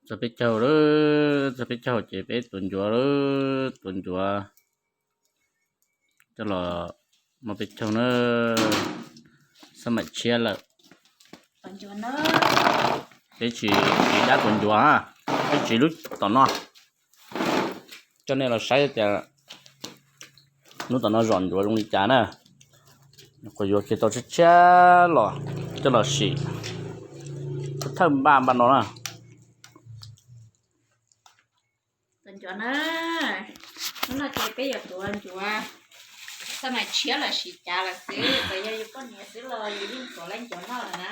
Txog peb caug lawm, txog peb caug ces peb tuav ncuav lawm, tuav ncuav coj los muab peb caug na. Xab maim tshiab lawm. Peb tsis siv dab tuav ncuav, peb siv lub tom no. Coj nej los saib tias lub tom no zom ncuav zoo li cas na. Qhov yuav kiag tau tshiab tshiab los coj los sim. Thawj npaj npaj no na. Tuav ncuav na, hnub no ces peb yuav tuav ncuav, xab maim tshiab los sis cav lawm xwb, txawm yog yus poj niam xwb los yus yeej tuav lawv ncuav noj lawm na.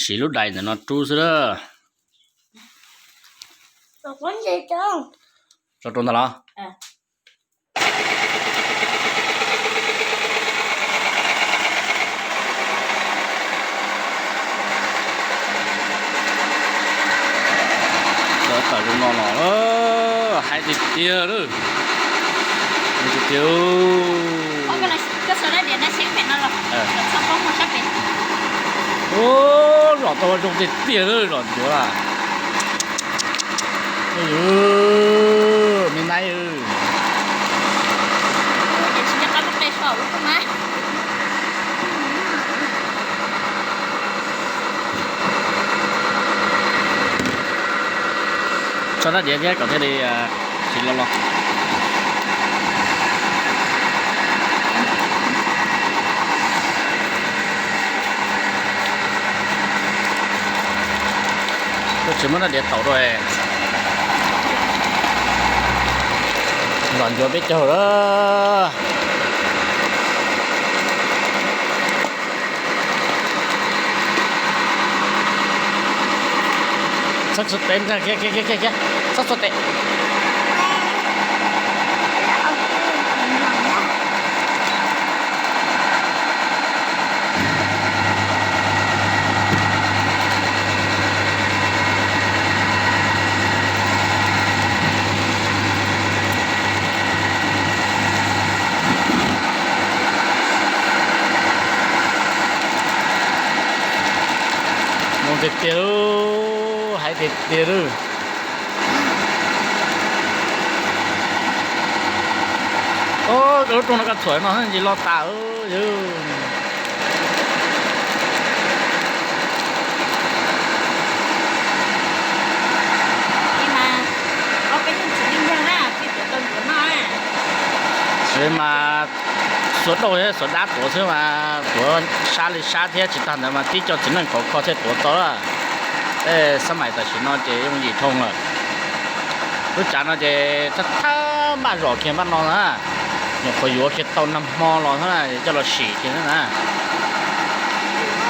Siv lub dais ntawm no rub xwb lawm. Tso rau ntag los. Tawm zoo no los, haib tiag tiag lawm. Tiag tiag. Zom tau zoo tiag tiag lawm, zom ncuav. Me naib. Tso rab diav thiab kom thiaj li tsis lo los. Koj tsis muab rab diav tau rau. Zom ncuav peb caug lawm. Txhob txhob tes, txhob txhob tes. Zoo tiag tiag, haib tiag tiag lawm. Koj lub rooj no koj txhuam no ntsis loj tas. Tsis mas xuas dauj thiab xuas dab tuav xwb mas tuav sab li sab thiab, tsis tag ntawd mas tib co txiv neej khov kho thiaj tuav tau. Tej xab maim tam sim no ces yooj yim dhau lawm. Lub cav no ces thawj thawj npaj zom kiag npaj no na, nyuam qhuav yuav kiag tau nag hmo los xwb na, coj los sim kiag xwb na.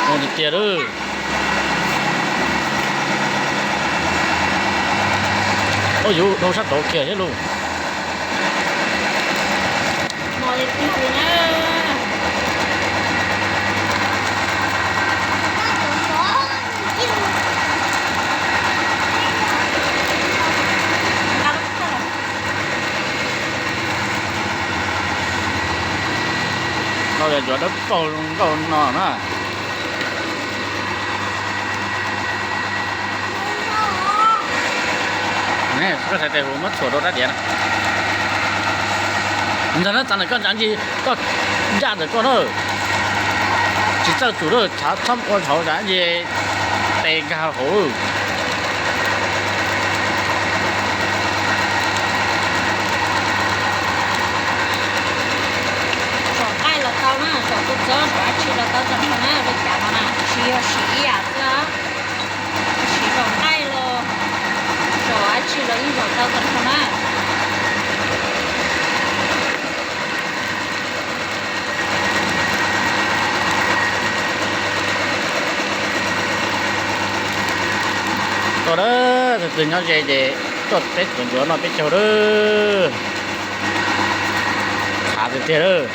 Zoo tiag tiag lawm. Ua yuv dhau sab tod kiag thiab lauj. Koj yog cov dawb paug zoo nkauj no na. Koj txhais tes hauv muab txhuam rau rab diav na. Ntxawg na, txav ntawm koj ntsav ntsis, koj ncaj ntawm koj na. Tsis txawj tsum lawm, txhob ua tshauv ntsav ntsis, tes nkag hauv. Zom nqaij los tau na, zom kua txob zom dab tsi los tau tag nrho na, lub cav no na, tsis yog siv ib yam xwb. Siv zom nqaij los zom dab tsi los yeej zom tau tag nrho na. Tuaj, tus twg nyob ze ces tuaj peb tuav ncuav noj peb caug lawm. Khav tiag tiag lawm.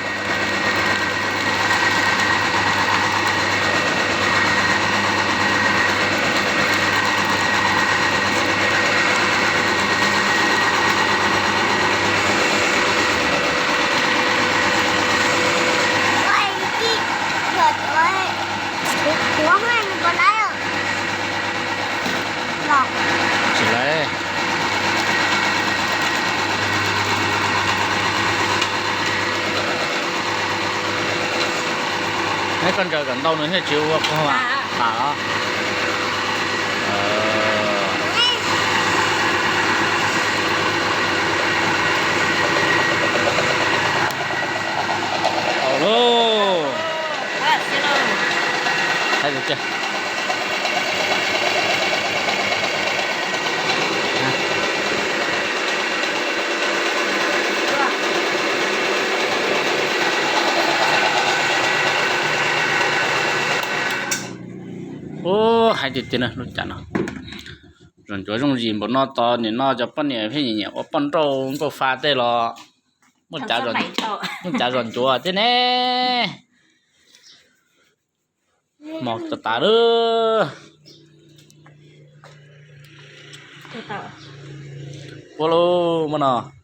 Tsis Lawm. Neb koj ntsaws kom ntau nws thiaj tsis ua qog. Tam los. Tau lauj. Hais tias, ub, hais tiag tiag na lub cav no. Zos Ncuav zoo zis npaum no tos nim no cov poj niam pheej nyiam nyiam ua poj nrauj nkauj fa tej los muaj cav, muaj cav Zos Ncuav thiab ne. Mos tas tas lawm. Ua lauj, muab no.